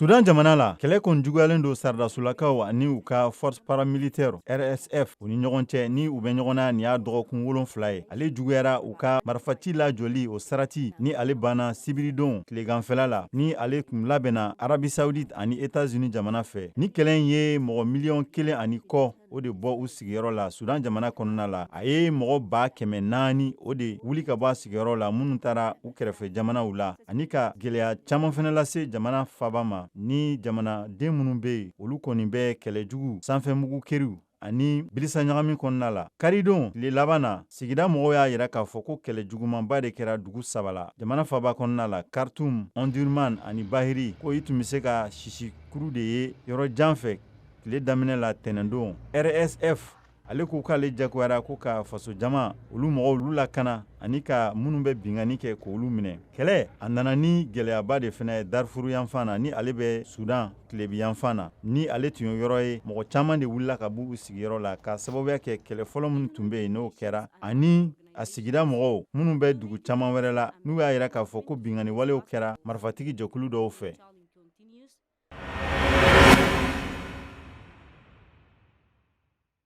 Sudan jamana la, kɛlɛ kɔni juguyalen don saradasolakaw ani u ka force paramilitaire RSF u ni ɲɔgɔn cɛ, ni u bɛ ɲɔgɔn na nin y'a dɔgɔkun 7 ye. Ale juguyara u ka marifaci lajɔli o sarati ni ale banna sibiridon tileganfɛla la, ni ale tun labɛnna Arabie Saoudite ani Etats-Unis jamana fɛ. Ni kɛlɛ in ye mɔgɔ miliyɔn 1 ani kɔ o de bɔ u sigiyɔrɔ la Sudan jamana kɔnɔna la. A ye mɔgɔ 400,000 o de wuli ka bɔ a sigiyɔrɔ la, minnu taara u kɛrɛfɛ jamanaw la, ani ka gɛlɛya caman fana lase jamana faba ma. Ni jamanaden minnu bɛ yen, olu kɔni bɛ kɛlɛjugu sanfɛmugu keriw ani bilisa ɲagami kɔnɔna la. Karidon tile laban na, sigida mɔgɔw y'a yira k'a fɔ ko kɛlɛ jugumanba de kɛra dugu saba la jamana faba kɔnɔna la, Khartoum, Omdurman ani Bahiri, ko i tun bɛ se ka sisikuru de ye yɔrɔ jan fɛ tile daminɛ la tɛnɛndon. RSF ale ko k'ale jagoyara ko ka faso jama olu mɔgɔw olu lakana ani ka minnu bɛ binkanni kɛ k'olu minɛ. Kɛlɛ a nana ni gɛlɛyaba de fana ye Darfur yanfan na, ni ale bɛ Sudan tilebi yanfan na, ni ale tun ye yɔrɔ ye mɔgɔ caman de wulila ka b'u sigiyɔrɔ la ka sababuya kɛ kɛlɛ fɔlɔ minnu tun bɛ yen n'o kɛra, ani a sigida mɔgɔw minnu bɛ dugu caman wɛrɛ la, n'u y'a yira k'a fɔ ko binkanni walew kɛra marifatigi jɛkulu dɔw fɛ.